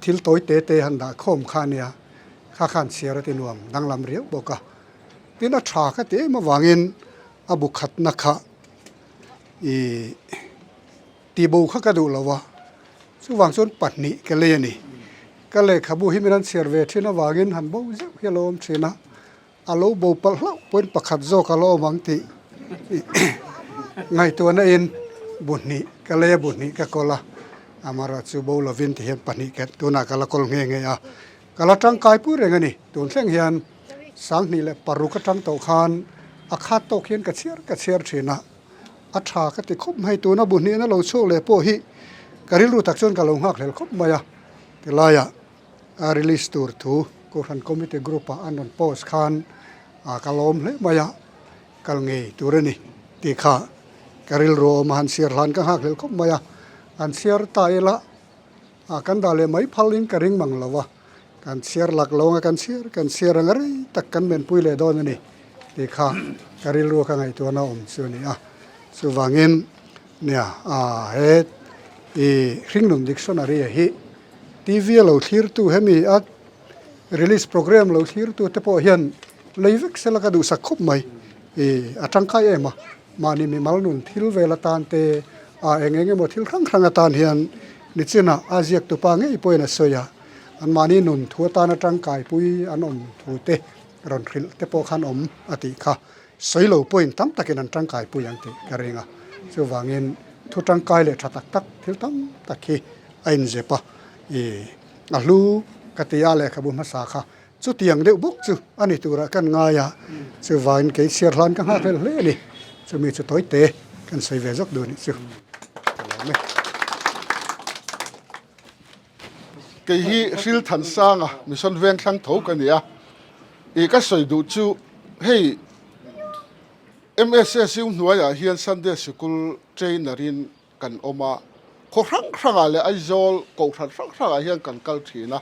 Thil tawi te te han dah khawm kha a nia, kha khan chhiar a ti nuam danglam riau bawk a. Tin a tha kha ti em avangin a bu khatna kha ih tihbo kha ka duh lo a, chuvang chuan pahnih ka lei a ni. Ka lehkhabu hi min han chhiar ve thin avangin han bo zeuh hi a lo awm thin a. A lo bo palh hlauh pawhin pakhat zawk a lo awm ang tih ngaihtuahna in bu hnih ka lei a, bu hnih ka kawl a, amaherawh chu bo lovin ti hian pahnih ka tunah ka la kawl nghe nghe a, ka la tangkai pui reng a ni. Tun thleng hian 2006 atang tawh khan a khat tawk hian ka chhiar ka chhiar thin a, a tha ka ti khawp mai. Tuna bu hnihna lo chhuak leh pawh hi ka rilru tak chuan ka lo nghak hlel khawp mai a, tilaiah a release tur thu Kohhran Committee group ah an rawn post khan ka lawm hle mai a, kal ngei tur a ni tih kha ka rilru a awm a, han chhiar hlan ka nghak hlel khawp mai a, han chhiar ta ila kan dah leh mai phal in ka ring mang lo a, kan chhiar lak lo anga kan chhiar kan chhiar anga rei tak kan menpui leh dawn a ni tih kha ka rilru ka ngaihtuahna awm chu a ni a, chuvangin nia he i Hringnun Dictionary a hi TV a lo thlirtu hemi a release programme lo thlirtu te pawh hian lei vek sela ka duhsak khawp mai. Ih a tangkai em a, mahni mimal nun thil vel atan te ah eng eng emaw thil hrang hrang atan hian nichinah a ziaktupa ngei pawhin a sawi a, an mahni nun thu atana tangkaipui an awm thu te rawn hrilh te pawh khan awm a tih kha. Sawi lo pawhin tam takin an tangkaipui ang tih ka ring a, chuvangin thu tangkai leh tha tak tak thil tam tak hi a inzep a, ih a hlu ka ti a lehkhabu hmasa kha chutiang deuh bawk chu a ni turah kan ngai a, chuvangin kei chhiar hlan ka nghak hlel hle a ni, chumi chu tawi te kan sawi ve zawk duh a nih chu ka lawm e. Kei hi Hril Thansanga Mission Vengthlang tho ka ni a, ih ka sawi duh chu hei MSSU hnuaiah hian Sunday Sikul trainer in kan awm a, khaw hrang hrangah leh Aizawl kohhran hrang hrangah hian kan kal thin a,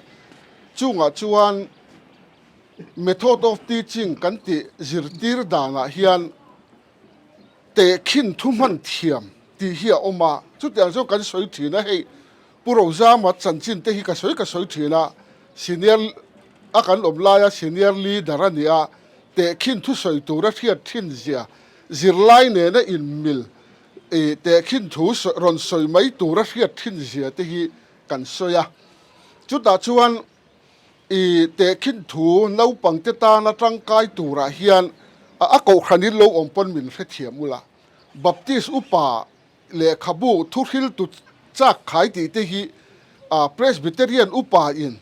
chungah chuan method of teaching kan tih zirtir danah hian Tehkhin thu hman thiam tih hi a awm a, chutiang chuan kan sawi thin a, hei Pu Rozama chanchin te hi ka sawi ka sawi thin a, senior a kan awm laia senior leader a ni a, tehkhin thu sawi tura hriat thin zia zirlai nena inmil ih tehkhin thu rawn sawi mai tura hriat thin zia te hi kan sawi a, chutah chuan I tehkhin thu naupangte tana tangkai turah hian a kohhranin lo awm pawn min hrethiam ula. Baptist upa lehkhabu thuhriltu chak khai tih te hi Presbyterian upa in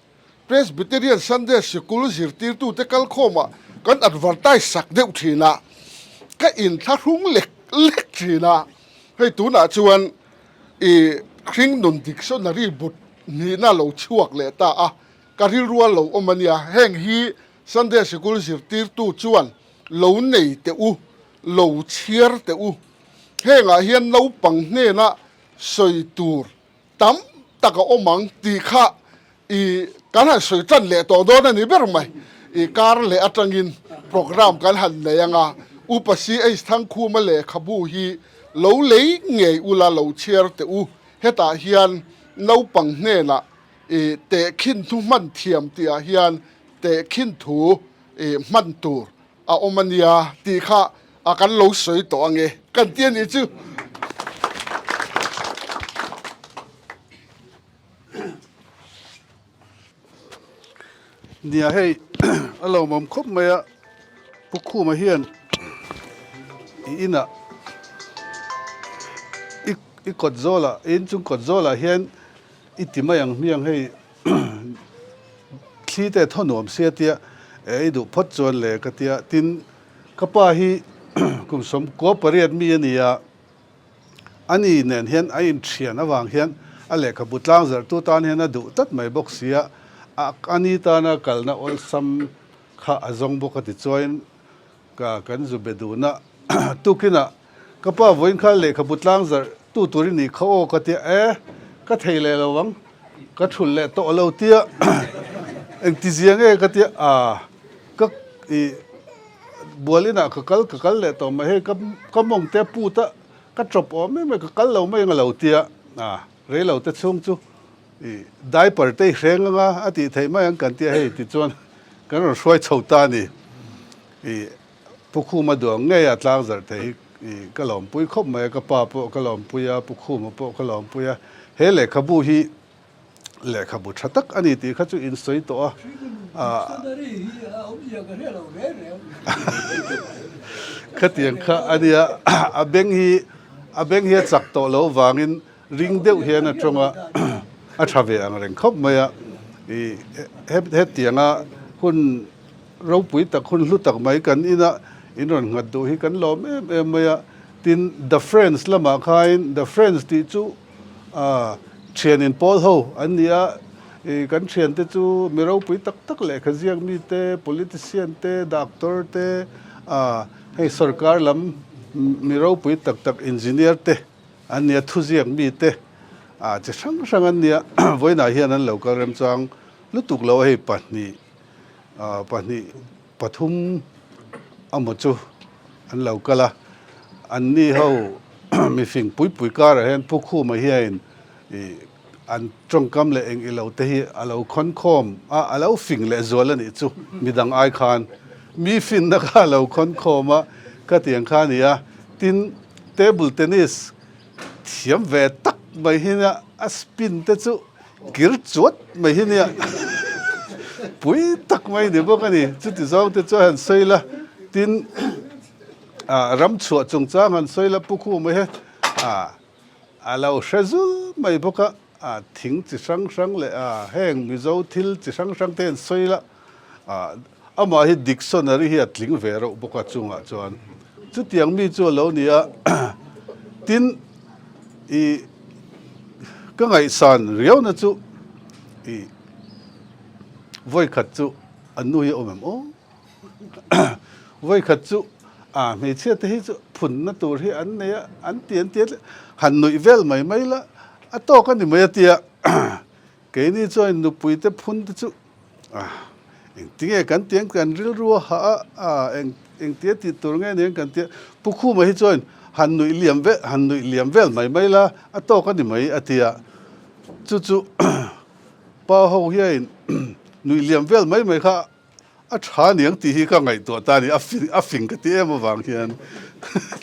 Presbyterian Sunday Sikul zirtirtute kalkhawmah kan advertise sak deuh thin a, ka inthlahrung lek lek thin a. Hei tunah chuan I hringnun dictionary but nihna lo chhuak leh ta a, ka rilru a lo awm a nia. Heng hi Sunday Sikul zirtirtu chuan lo nei teh u, lo chhiar teh u. Hengah hian naupang hnena sawi tur tam tak a awm ang tih kha I kan han sawi tan leh tawh dawn a ni ber mai. I kar leh atangin programme kan han nei anga Upa CH Thangkhuma lehkhabu hi lo lei ngei ula lo chhiar teh u. Hetah hian naupang hnenah i tehkhin thu hman thiam tihah hian tehkhin thu i hman tur a awm a nia tih kha a kan lo sawi tawh ange kan ti a nih chu. Nia hei a lawmawm khawp mai a, Pu Khuma hian i inah i i kawt zawlah i inchung kawt zawlah hian i ti mai ang hmiang hei thli te thaw nuam sia tia e i duh phawt chuan le ka tia tin ka pa hi kum 98 mi a ni a. Ani nen hian a inthian avang hian a lehkhabu tlangzarhtu tan hian a duh tlat mai bawk si a, ani tana kalna awlsam kha a zawng bawk a ti chuain ka kan zu be dun a, tukinah ka pa vawiin kha lehkhabu tlangzarhtu tur i nih kha aw ka tia, e ka thei leh lo ang, ka thulh leh tawh lo tia, engtizia nge ka tia, a ka ih. Bual inah ka kal ka kal leh tawh mai hei ka ka mawng te put a ka chawp awm em em ka kal lo mai ang a lo tia a rei lo te chhung chu I diaper te i hreng anga a tih theih mai ang kan tia hei tichuan kan rawn hruai chho ta a ni. I Pu Khuma duang ngei a tlang zarh thei hi i ka lawmpui khawp mai a, ka pa pawh ka lawmpui a, Pu Khuma pawh ka lawmpui a. He lehkhabu hi lehkhabu tha tak a ni tih kha chu in sawi tawh a. Khatiang kha a nia, a beng hi a beng hi a chak tawh lo vangin Ring deuh hian a tawng a, a tha ve ang reng khawp mai a. I hetianga hun ropui tak, hun hlu tak mai kan ina in rawn nghat duh hi kan lawm em em mai a. Tin, The Friends lamah khain The Friends tih chu thian in pawl ho an ni a. I kan thiante chu mi ropui tak tak lehkha ziak mite, politician te, doctor te, hei sorkar lam mi ropui tak tak engineer te, An nia thuziak mite ah chi hrang hrang an nia vawiinah hian an lo kal remchang lutuk lo a hei pahnih ah pahnih pathum amaw chu an lo kal a an ni ho mifing pui pui karah hian Pu Khuma hian ih an tawngkam leh eng ilo te hi a lo khawn khawm a a lo fing leh zual a nih chu midang ai khan mi finna kha a lo khawn khawm a ka tiang kha a ni a tin Table tennis thiam ve tak mai hi nia, a spin te chu kir chuat mai hi nia, pui tak mai ni bawk a ni. Chuti zawng te chu a han sawi la, tin ah ram chhuah chungchang han sawi la Pu Khuma hi ah a lo hre zul mai bawk a, ah thing chi hrang hrang leh ah heng Mizo thil chi hrang hrang te han sawi la. Amah hi dictionary hi a tling ve reuh bawk a chungah chuan chutiang mi chu a lo ni a, tin ih ka ngaihsan riauna chu ih vawikhat chu an nu hi a awm em aw vawikhat chu ah hmeichhia te hi chu phunna tur hi an nei a an ti an ti a han nuih vel mai mai la a tawk a ni mai a tia keini chuan nupui te phun te chu Engtinge kan ti ang kan rilru a hah a, a eng engtia tih tur nge ni ang kan ti a, Pu Khuma hi chuan han nuih liam vel han nuih liam vel mai mai la a tawk a ni mai a ti a, chu chu pa ho hian nuih liam vel mai mai kha a tha ni ang tih hi ka ngaihtuah ta a ni, a fing a fing ka ti em avang hian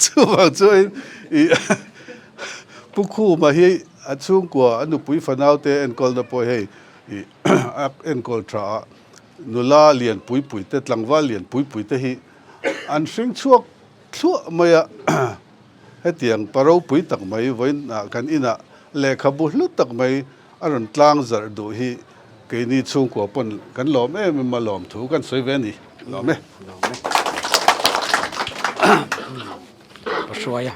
chuvang chuan ih Pu Khuma hi a chhungkua a nupui fanaute enkawlna pawh hei ih A enkawl tha a, nula lian pui pui te, tlangval lian pui pui te hi an hring chhuak thluah mai a. Hetiang pa ropui tak mai vawiinah kan inah lehkhabu hlu tak mai a rawn tlang zarh duh hi keini chhungkua pawn kan lawm em em a, lawm thu kan sawi ve a ni. Lawm e. Ka hruai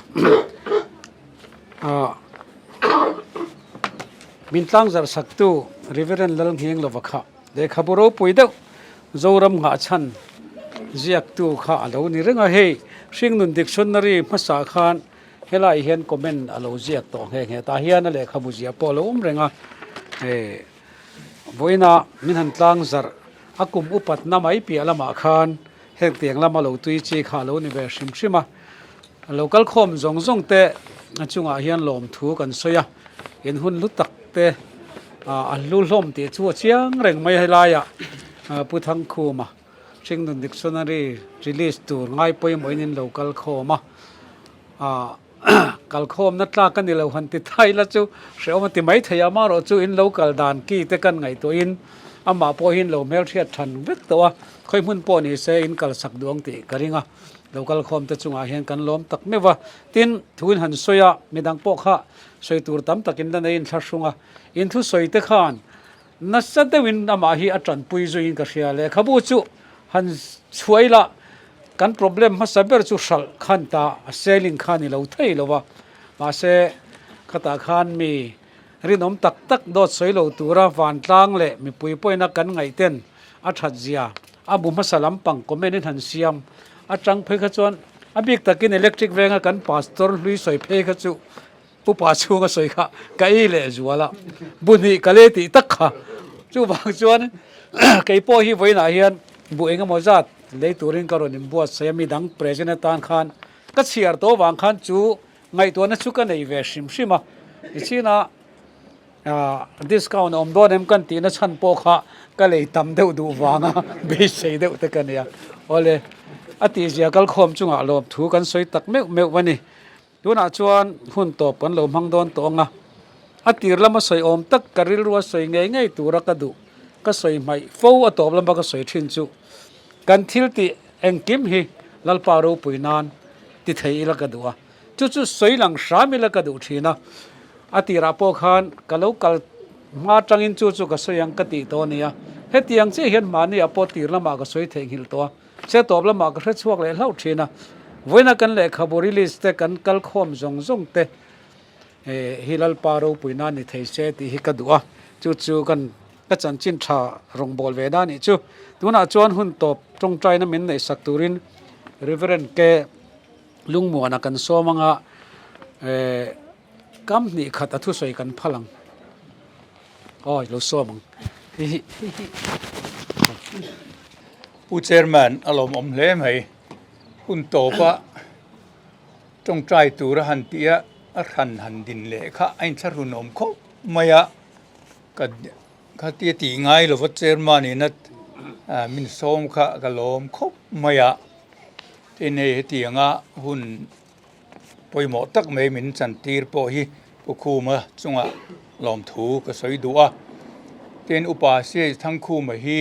a. Min tlangzarh saktu Reverend Lalnghenglova kha lehkhabu ropui deuh Zoram nghahchhan ziaktu kha a lo ni reng a, hei Hringnun Dictionary hmasa khan helaiah hian comment a lo ziak tawh nghe nghe tah hian a lehkhabu ziah pawh a lo awm reng a, vawiinah min han tlangzarh a kum upatna mai piah lamah khan heng tiang lama lo tui chi kha a lo ni ve hrim hrim a. Lo kal khawm zawng zawng te a chungah hian lawmthu kan sawi a, in hun hlu tak te a hlu hlawm tih chu a chiang reng mai helaiah Pu Thangkhuma Hringnun Dictionary release tur ngai pawimawhin in lo kal khawm a, kal khawmna tlak a ni lo han ti thai la chu hrehawm a ti mai thei a, amaherawh chu in lo kal dan ki te kan ngaihtuahin amah pawh hi in lo hmelhriat than vek tawh a, khawi hmun pawh ni se in kalsak duh ang tih ka ring a. Lo kal khawm te chungah hian kan lawm tak meuh a, tin thuin han sawi a, midang pawh kha sawi tur tam takin la neiin thlahrung a, in thusawi te khan nasa deuhin amah hi a tanpui zuiin ka hria. Lehkhabu chu han chhuah ila kan problem hmasa ber chu hralh khan ta a selling kha ni lo thei lo va, mahse khatah khan mi Rinawm tak tak dawt sawi lo tura vantlang leh mipui pawina kan ngaihten a that zia a bu hmasa lampang comment in han siam atang phei kha chuan a bik takin electric venga kan pastor hlui sawi phei kha chu pupa chhunga sawi kha ka ei leh zual a bu hnih ka lei tih tak kha chuvang chuan kei pawh hi vawiinah hian bu engemaw zat lei turin ka rawn inbuatsaih a midang present atan khan ka chhiar tawh vang khan chu Ngaihtuahna chu ka nei ve hrim hrim a, nichinah. Discount a awm dawn em kan tihna chhan pawh kha ka lei tam deuh duh vanga beisei deuh te ka nia. Awle, a tihzia kalkhawm chungah lawmthu kan sawi tak meuh meuh a ni. Tunah chuan hun tawp kan lo hmang dawn tawh ang a, a tir lama sawi awm tak ka rilrua sawi ngei ngei tura ka duh ka sawi hmaih fo a tawp lama ka sawi thin chu kan thil tih engkim hi Lalpa ropui nan ti thei ila ka duh a, chu chu sawi lang hram ila ka duh thin a, a tirah pawh khan ka lo kal hma tangin chu chu ka sawi ang ka tih tawh a nia, hetiang chiah hian mahni ah pawh tir lamah ka sawi theihnghilh tawh a. Che tawp lamah ka hre chhuak leh hlauh thin a, vawiina kan lehkhabu release te kan kal khawm zawng zawng te hi Lalpa ropui nan ni thei se tih hi ka duh a, chu chu kan ka chanchin tha rawngbâwl ve na nih chu. Tunah chuan hun tawp tawngtaina min neihsak turin Reverend K. Lungmuana kan sawm anga kam hnih khat a thusawi kan phal ang. Awi lo sawm ang. Hihi. Pu Chairman a lawmawm hle mai. Hun tawpa tawngtai tura han tih a, a hran han din leh kha a inthlahrunawm khawp mai a. Ka khatia tih ngai lova Chairman ina min sawm kha ka lawm khawp mai a. Tin hei hetianga hun pawimawh tak mai min chantir pawh hi Pu Khuma chungah lawmthu ka sawi duh a. Tin Upa Siai Thangkhuma hi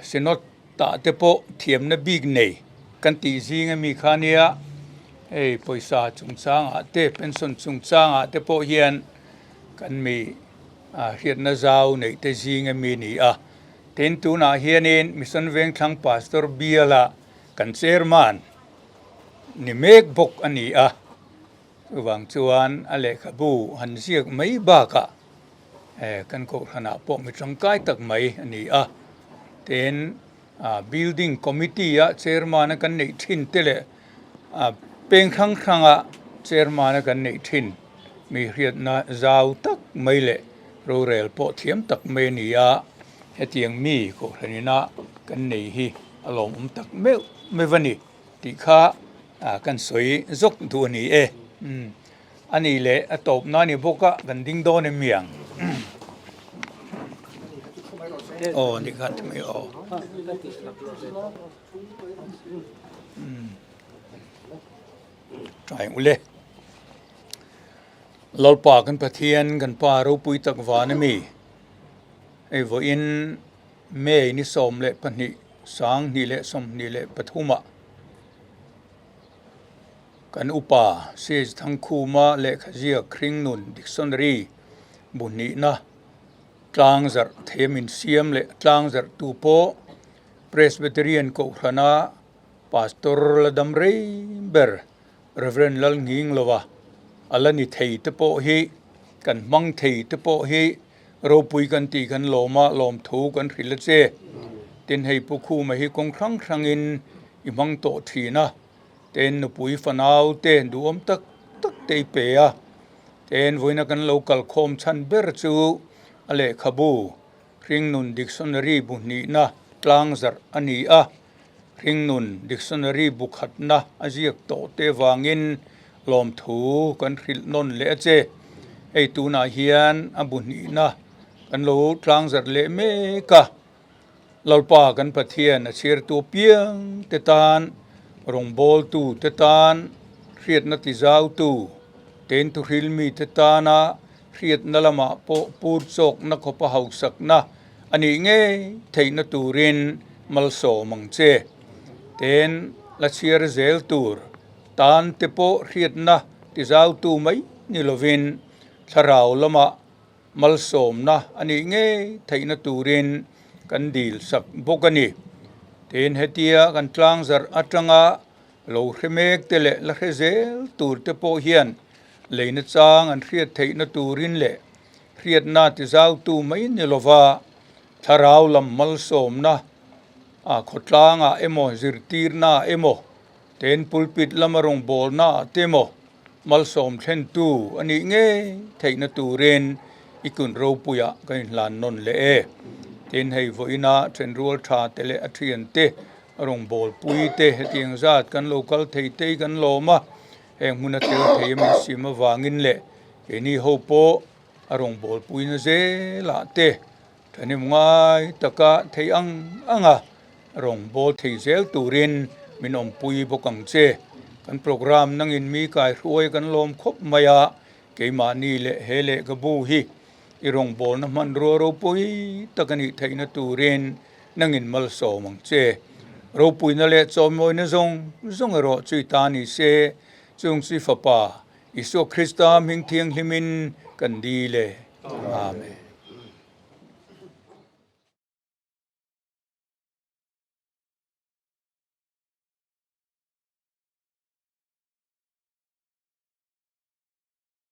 Synod tah te pawh thiamna bik nei kan tih zing ami kha nia, hei pawisa chungchangah te pension chungchangah te pawh hian kan mi hriatna zau neih te zing ami ni a. Tin tunah hianin Mission Vengthlang Pastor biala kan chairman ni mek bawk a ni a, chuvang chuan a lehkhabu han ziak mai bakah Kan kohhranah pawh mi tangkai tak mai a ni a, tin building committee a chairman a kan neih thin te leh peng hrang hrang a chairman a kan neih thin mi hriatna zau tak mai leh rorel pawh thiam tak mai a ni a, hetiang mi kohhran ina kan nei hi a lawmawm tak meuh meuh a ni tih kha kan sawi zawk duh a ni e. A nih leh a tawpna a ni bawk a, kan ding dawn em mi ang? Aw ni kha ti mai aw. Try ule. Lalpa kan Pathian kan pa ropui tak van a mi. Hei vawiin May ni 12 2023 ah Kan upa CH Thangkhuma lehkha ziak Hringnun Dictionary bu hnihna tlangzarh them insiam leh tlangzarhtu pawh Presbyterian Kohhrana Pastor la dam rei ber Rev. Lalnghinglova a la ni thei te pawh hi kan hmang thei te pawh hi ropui kan tih kan lawm a, lawmthu kan hrilh a che. Tin hei Pu Khuma hi kawng hrang hrangin i hmang tawh thin a. Ten nupui fanau te duhawm tak tak te i pe a, ten vawiina kan lo kalkhawm chhan ber chu a lehkhabu Hringnun Dictionary bu hnihna tlangzarh a ni a, Hringnun Dictionary bu khatna a ziak tawh te vangin lawmthu kan hrilh nawn leh a che. Hei tunah hian a bu hnihna kan lo tlangzarh leh mek a. Lalpa kan Pathian a chhiartu piang te tan, rawngbawltu te tan, hriatna tizautu, tenthuhril mite tana hriatna lamah pawh pur chawkna khawpa hausakna a nih ngei theihna turin malsawm ang che. Ten la chhiar zel tur tan te pawh hriatna tizautu mai ni lovin thlarau lamah Malsawmna a nih ngei theihna turin kan dil sak bawk a ni. Tin, hetia kan tlangzarh atanga lo hre mek te leh la hre zel tur te pawh hian leina chang an hriat theihna turin leh hriatna tizautu mai ni lova thlarau lam malsawmna a khawtlangah emaw zirtirnaah emaw Ten pulpit lama rawngbawlna ah te maw malsawm thlentu a nih ngei theihna turin i kun ropuiah ka inhlan nawn leh e. Tin, hei vawiina thenrual tha te leh a thian te, a rawngbawlpui te hetiang zat kan lo kal thei te hi kan lawm a, heng hmuna tel thei a min sim avangin leh keini ho pawh. A rawngbawlpuina zelah te thahnem ngai taka thei ang anga rawngbâwl thei zel turin min awmpui bawk ang che. Kan programme nangin mi kaihruai kan lawm khawp mai a, keimahni leh he lehkhabu hi i rawngbâwlna hmanrua ropui tak a nih theihna turin nangin malsawm ang che. Ropuina leh chawimawina zawng zawng erawh chu i ta ni se, chung chu i Fapa Isua Krista hming thianghlimin kan dil e. Amen.